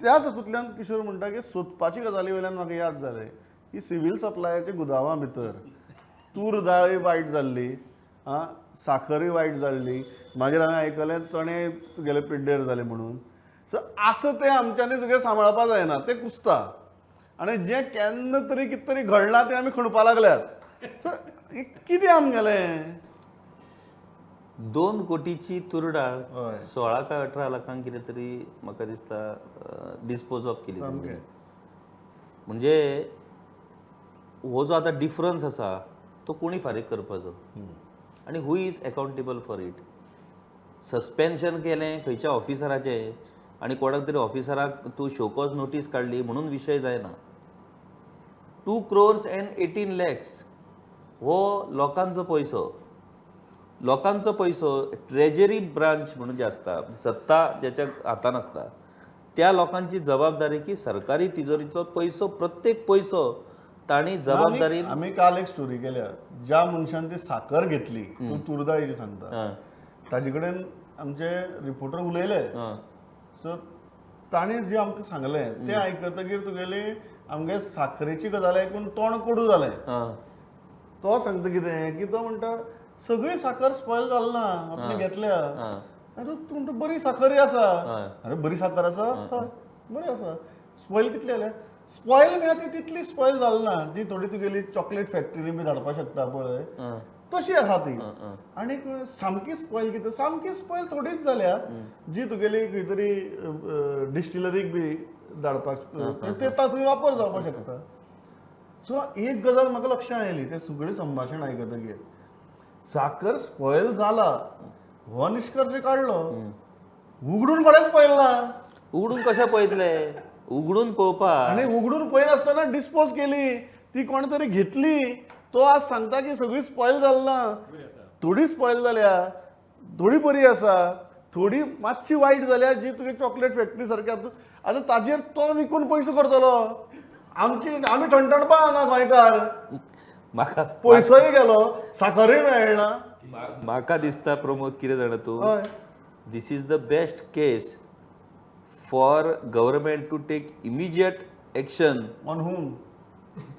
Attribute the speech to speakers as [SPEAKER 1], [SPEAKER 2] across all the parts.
[SPEAKER 1] त्याच हातूंतल्यान किशोर म्हणटा की सोदपाची गजाली वयल्यान म्हाका याद जालें की सिवील सप्लायाच्या गुदांवां भितर तूर दाळय वायट जाल्ली, आं, साखरूय वायट जाल्ली, मागीर हांवें आयकलें चणे तुगेले पिड्डेर जाले म्हणून. सो आसा तें आमच्यांनी सगळें सांबाळपा जायना, तें कुसता आनी जें केन्ना तरी कितें तरी घडलां तें आमी खणपा लागल्यात. सो कितें आमगेलें
[SPEAKER 2] 2 कोटीची तूर डाळ 16 काय 18 लाखांक कितें तरी म्हाका दिसता डिस्पोज ऑफ केली. म्हणजे हो जो आतां डिफरन्स आसा तो कोणी फारीक करपाचो आनी who is accountable for it? Suspension केलें खंयच्या ऑफिसराचें आनी कोणाक तरी ऑफिसराक तूं शोकॉज नोटीस काडली म्हणून विशय जायना. 2 crores and 18 lakhs हो लोकांचो पयसो, लोकांचो पयसो ट्रेजरी ब्रांच म्हणून जे आसता, सत्ता ज्याच्या हातान आसता त्या लोकांची जबाबदारी की सरकारी तिजोरीचो पयसो, प्रत्येक पयसो तांणी जबाबदारी.
[SPEAKER 1] आमी काल एक स्टोरी केल्या, ज्या मनशान ती साखर घेतली, तूं तुरदाळीची सांगता, ताजे कडेन आमचे रिपोर्टर उलयले. सो ताणें जें आमकां सांगलें तें आयकतकीर तुगेली आमगे साखरेची गजाल आयकून तोंड कोडू जालें. तो सांगता कितें की तो म्हणटा सगळी साखर स्पॉयल जाल ना, आपणे घेतल्या. आनी तूं म्हणटा बरी साखरय आसा. अरे बरी साखर आसा, बरी आसा, स्पॉयल कितली जाल्या? स्पॉयल म्हळ्यार ती तितली स्पॉयल जाल ना, जी थोडी तुगेली चॉकलेट फॅक्टरीनी बी धाडपाक शकता पळय तशी आसा ती. आनी सामकी स्पॉयल कितें, सामकी स्पॉयल थोडीच जाल्या, जी तुगेली खंय तरी डिस्टिलरीक बी धाडपाक ते ताचो वापर जावपाक शकता. सो एक गजाल म्हाका लक्षांत आयली तें सगळें संभाशण आयकतकीर, साखर स्पॉयल जाला हो निश्कर्श काडलो, उगडून कोणेंच पळयलें ना.
[SPEAKER 2] उगडून कशें पळयतले? उगडून पळोवपाक
[SPEAKER 1] आनी उगडून पळयनासतना डिस्पोज केली, ती कोणे तरी घेतली. तो आज सांगता की सगळी स्पॉयल जाल ना, थोडी स्पॉयल जाल्या, थोडी बरी आसा, थोडी मातशी वायट जाल्या जी तुगे चॉकलेट फॅक्टरी सारकी. आतां ताजेर तो विकून पयसो करतलो. आमची आमी ठणठणपा हांगा गोंयकार,
[SPEAKER 2] म्हाका
[SPEAKER 1] पयसोय गेलो, साखरूय मेळना.
[SPEAKER 2] म्हाका दिसता प्रमोद कितें जाणा तूं, this is the best case for government to take immediate action
[SPEAKER 1] on whom?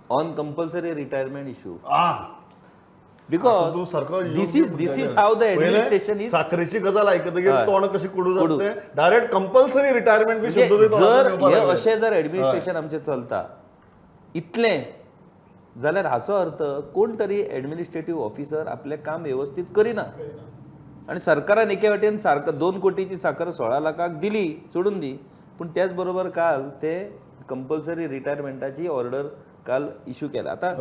[SPEAKER 2] On compulsory retirement issue. Because this is how the administration is.
[SPEAKER 1] साखरेची गजाल आयकतकीर तोंड कशी कुडू जाता, डायरेक्ट कंपल्सरी रिटायरमेंट बी शब्द
[SPEAKER 2] जर हे अशें जर एडमिनिस्ट्रेशन आमचें चलता इतलें जाल्यार हाचो अर्थ कोण तरी एडमिनिस्ट्रेटीव ऑफिसर आपलें काम वेवस्थीत करिना. आनी सरकारान एके वाटेन सारको 2 कोटीची साखर 16 लाखांक दिली, सोडून दी, पूण त्याच बरोबर काल ते कंपल्सरी रिटायरमेंटाची ऑर्डर काल इशू केला. आतां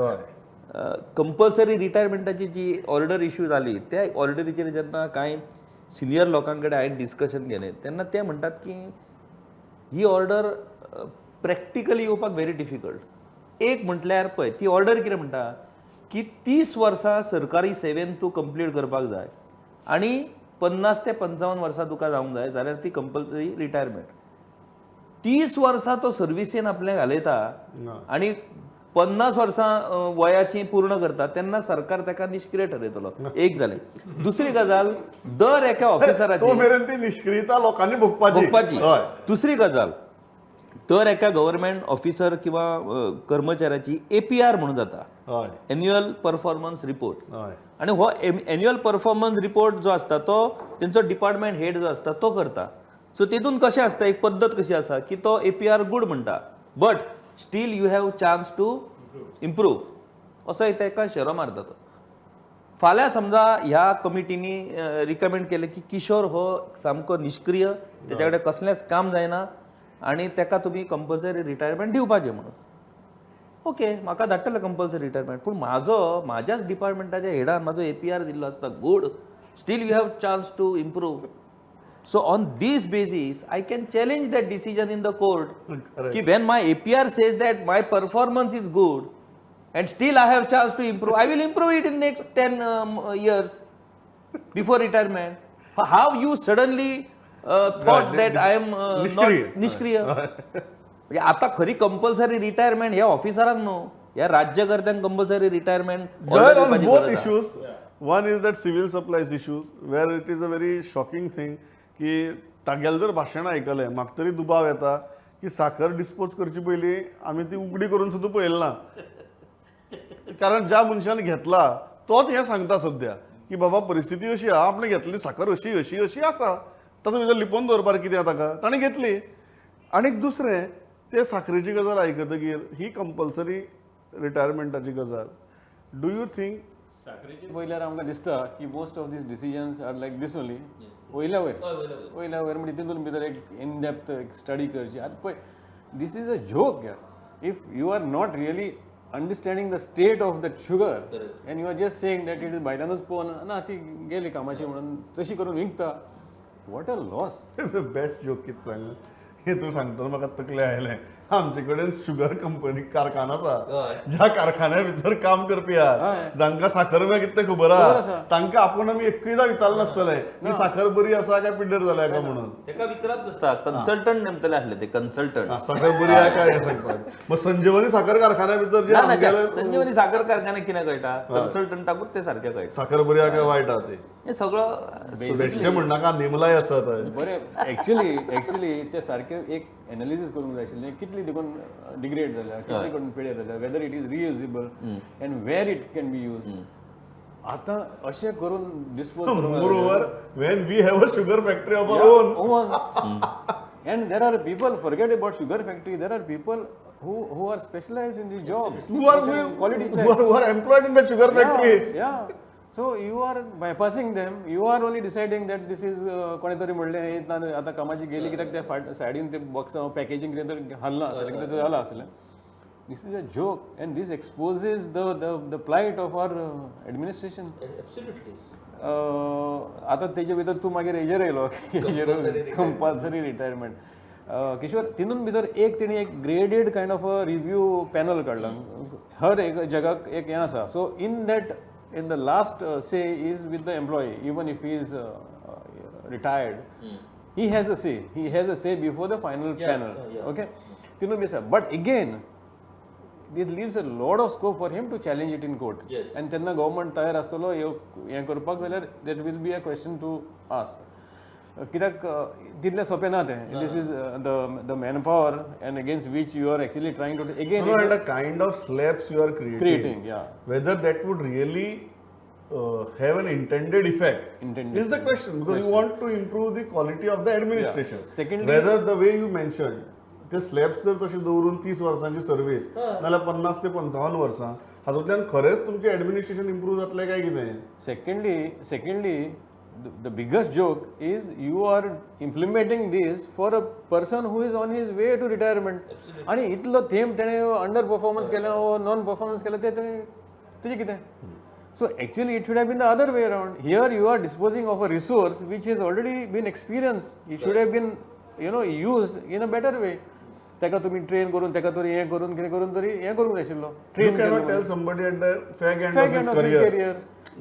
[SPEAKER 2] कंपल्सरी रिटायरमेंटाची जी ऑर्डर इशू जाली त्या ऑर्डरीचेर जेन्ना कांय सिनियर लोकां कडेन हांवें डिस्कशन केलें तेन्ना ते म्हणटात की ही ऑर्डर प्रॅक्टिकली येवपाक व्हेरी डिफिकल्ट. एक म्हटल्यार पळय ती ऑर्डर कितें म्हणटा की 30 वर्सां सरकारी सेवेन तूं कंप्लीट करपाक जाय आनी 50 ते 55 वर्सां तुका जावंक जाय जाल्यार ती कंपल्सरी रिटायरमेंट. 30 वर्सां तो सर्विसेन आपलें घालयता आनी 50 वर्सां वयाची पूर्ण करता तेन्ना सरकार ताका निश्क्रिय ठरयतलो. एक जालें. दुसरी गजाल, दर एका ऑफिसराची
[SPEAKER 1] तो मेरेन ती निश्क्रियता लोकांनी भोगपाची.
[SPEAKER 2] दुसरी गजाल, दर एका गव्हर्मेंट ऑफिसर किंवा कर्मचाऱ्याची एपीआर म्हणून जाता, एन्युअल परफॉर्मन्स रिपोर्ट. आनी हो एन्युअल परफॉर्मन्स रिपोर्ट जो आसता तो तेंचो डिपार्टमेंट हेड जो आसता तो करता. सो तेतून कशें आसता, एक पद्दत कशी आसा की तो एपीआर गूड म्हणटा but still you have chance to improve असो एक ताका शेरो मारता तो. फाल्यां समजा ह्या कमिटींनी रिकमेंड केलें की किशोर हो सामको निश्क्रिय, तेच्या कडेन कसलेंच काम जायना आनी ताका तुमी कंपल्सरी रिटायरमेंट दिवपाचें म्हणून. ओके, म्हाका धाडटले कंपल्सरी रिटायरमेंट, पूण म्हाजो म्हाज्याच डिपार्टमेंटाच्या हेडान म्हाजो एपीआर दिल्लो आसता good, still you have chance to improve. So on this basis I can challenge that decision in the court की when my APR says that my performance is good and still I have chance to improve, I will improve it in next 10 years before retirement. How you suddenly thought that I am निश्क्रिय. म्हणजे आता खरी compulsory retirement ह्या ऑफिसरांक न्हू, ह्या राज्यकर्त्यांक compulsory retirement.
[SPEAKER 1] On both issues, one is that civil supplies issue where it is a very shocking thing की तागेलें जर भाशण आयकलें म्हाका तरी दुबाव येता की की साखर डिस्पोज करची पयलीं आमी ती उगडी करून सुद्दां पळयली ना, कारण ज्या मनशान घेतला तोच हें सांगता सद्या की बाबा परिस्थिती अशी आहा, आपणें घेतली साखर अशी अशी अशी आसा, तातूंत भितर लिपोवन दवरपाक कितें आहा ताका, ताणें घेतली. आनी दुसरें ते साखरेची गजाल आयकतकीर ही कंपल्सरी रिटायरमेंटाची गजाल, do you think
[SPEAKER 3] साखरेची पळयल्यार आमकां दिसता की most of these decisions are like this only, वयल्या वयर वयल्या वयर म्हणजे तितून भितर एक इन डेप्थ एक स्टडी करची. आतां पळय, this is a joke यार. If you are not really understanding the state of that sugar and you are just saying that it is भायल्यानूच पळोवन ना ती गेली कामाची म्हणून तशी करून विकता, what a loss.
[SPEAKER 1] Best joke कितें सांग, हें तूं सांगतना म्हाका तकले आयलें. आमचे कडेन शुगर कंपनी कारखाना आसा, ज्या कारखान्या भितर काम करपी आहा, जांकां साखर म्हळ्यार कितें खबर आहा, तांकां आपूण आमी एकूयदा विचारलें नासतलें की साखर बरी आसा काय पिड्ड्यार जाल्या काय म्हणून.
[SPEAKER 2] तेका विचारप नासता, कन्सल्टंट नेमतले आसले ते कन्सल्टंट,
[SPEAKER 1] साखर बरी आहा काय हें सांगपाक. मग संजीवनी साखर कारखान्या भितर जे
[SPEAKER 2] संजीवनी साखर कारखान्याक कितें कळटा, कन्सल्टंटाकूच ते सारकें कळटा
[SPEAKER 1] साखर बरी आहा काय वायट आहा ते.
[SPEAKER 2] हें सगळं
[SPEAKER 1] बेश्टें म्हणनाका, नेमलाय आसा.
[SPEAKER 3] बरें, एक्चुअली एक्चुअली ते सारकें एक एनालिसीस करूंक जाय आशिल्लें, कितली देखून डिग्रेड जाल्या, कितली करून पिड्यार जाल्या, whether it is reusable and where it can be use. आतां अशें करून डिस्पोज करूंक.
[SPEAKER 1] Moreover, when we have a sugar factory of our own.
[SPEAKER 3] And there are people, forget about sugar factory, there are people who are specialized in these jobs,
[SPEAKER 1] who are
[SPEAKER 3] quality check,
[SPEAKER 1] who are employed in the sugar factory.
[SPEAKER 3] Yeah. So you are bypassing them, you are only deciding that this is कोणे तरी म्हणलें आतां कामाची गेली कित्याक ते फाट सायडीन ते बॉक्स पॅकेजींग कितें तरी हाडलां आसलें, कितें तरी जालां आसलें. This is a joke and this exposes the the the plight of our administration.
[SPEAKER 2] Absolutely.
[SPEAKER 3] आतां तेजे भितर तूं मागीर हेजेर येयलो, हेजेर कंपल्सरी रिटायरमेंट. किशोर, तितून भितर एक तेणी एक graded kind of a review panel काडला, हर एक जगाक एक हें आसा. So in that, in the last say is with the employee, even if he is retired, he has a say. He has a say before the final panel. Okay, Tinu Bisa. But again, this leaves a lot of scope for him to challenge it in court.
[SPEAKER 2] Yes.
[SPEAKER 3] And then the government तयार आसतलो हें करपाक जाल्यार there will be a question to ask. कित्याक तितलें सोंपें ना तें. This is the manpower and against which you are actually trying to again.
[SPEAKER 1] No, and the kind of slaps you are creating,
[SPEAKER 3] yeah,
[SPEAKER 1] whether that would really have an intended effect is the question, because you want to improve the quality of the administration.
[SPEAKER 3] Secondly,
[SPEAKER 1] whether the way you mentioned, ते slabs जर तशें दवरून 30 वर्सांची service नाल्यार 50 ते 55 वर्सां, हातूंतल्यान खरेंच तुमचें एडमिनिस्ट्रेशन इम्प्रूव जातलें काय कितें?
[SPEAKER 3] Secondly, the biggest joke is you are implementing this for a person who is on his way to retirement. आणि इतलो थेंब तेणें अंडर परफॉर्मन्स केलें वो नॉन परफॉर्मन्स केलें तें तेजें कितें? So actually it should have been the other way around. Here you are disposing of a resource which has already been experienced. It should have been, you know, used in a better way. ताका तुमी train करून ताका तरी हें करून कितें करून तरी हें करूंक जाय आशिल्लो.
[SPEAKER 1] You cannot tell somebody at the fag end of his career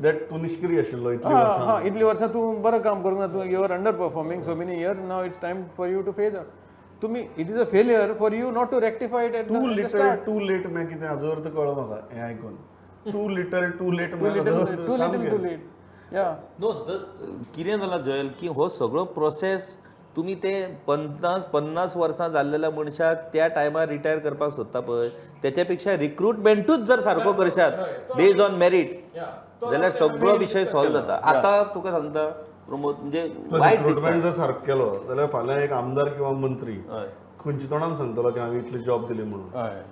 [SPEAKER 1] that तूं निश्क्रिय आशिल्लो इतलीं वर्सां.
[SPEAKER 3] हां, इतलीं वर्सां तूं बरें काम करूंक ना, तूं you are under performing so many years, now it's time for you to phase out. तुमी it is a failure for you not to rectify it at the start.
[SPEAKER 1] Too little too late म्हळ्यार कितें हाजो अर्थ कळ्ळो म्हाका हें आयकून. Too little too late
[SPEAKER 3] too little too late. Yeah
[SPEAKER 2] no, कितें जालां जोयल की हो सगळो प्रोसेस तुमी ते 50 वर्सां जाल्लेल्या मनशाक त्या टायमार रिटायर करपाक सोदता पळय, तेच्या पेक्षा रिक्रुटमेंटूच जर सारको करशात बेज्ड ऑन मेरीट जाल्यार सगळो विशय सॉल्व जाता. आतां तुका सांगता प्रमोद, म्हणजे वायट
[SPEAKER 1] रिक्रुटमेंट जर सारको केलो जाल्यार फाल्यां एक आमदार किंवा मंत्री खंयच्या तोंडान सांगतलो की हांवें इतली जॉब दिली म्हणून.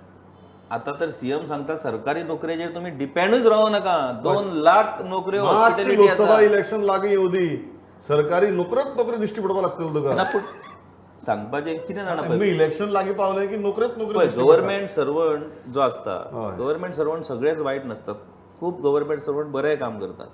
[SPEAKER 2] आतां तर सीएम सांगता सरकारी नोकरेचेर तुमी डिपेंडूच रावो नाका, 2 लाख नोकऱ्यो.
[SPEAKER 1] लोकसभा इलेक्शन लागीं येवं दी, सरकारी नोकऱ्योच नोकऱ्यो दिश्टी पडपाक लागतल्यो तुका.
[SPEAKER 2] पूण सांगपाचें कितें जाणा, पळय
[SPEAKER 1] इलेक्शन लागीं पावलें की नोकऱ्योच नोकऱ्यो.
[SPEAKER 2] गव्हर्मेंट सर्वंट जो आसता, गव्हर्मेंट सर्वंट सगळेच वायट नासतात, खूब गव्हर्मेंट सर्वंट बरें काम करतात.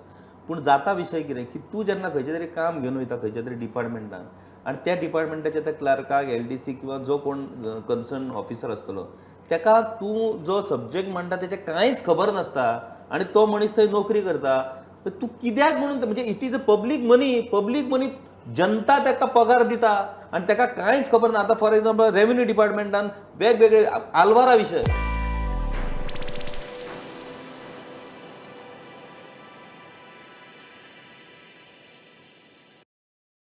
[SPEAKER 2] पूण जाता विशय कितें की तूं जेन्ना खंयचें तरी काम घेवन वयता खंयच्या तरी डिपार्टमेंटान आनी त्या डिपार्टमेंटाच्या त्या क्लार्काक, LDC किंवा जो कोण कन्सर्न ऑफिसर आसतलो तेका तूं जो सब्जेक्ट म्हणटा तेचें कांयच खबर नासता आनी तो मनीस थंय नोकरी करता. तूं कित्याक म्हणून, म्हणजे it is a public money, public money जनता ताका पगार दिता आनी ताका कांयच खबर ना. आतां फॉर एग्जाम्पल रेव्हेन्यू डिपार्टमेंटान वेगवेगळे आलवारा विशय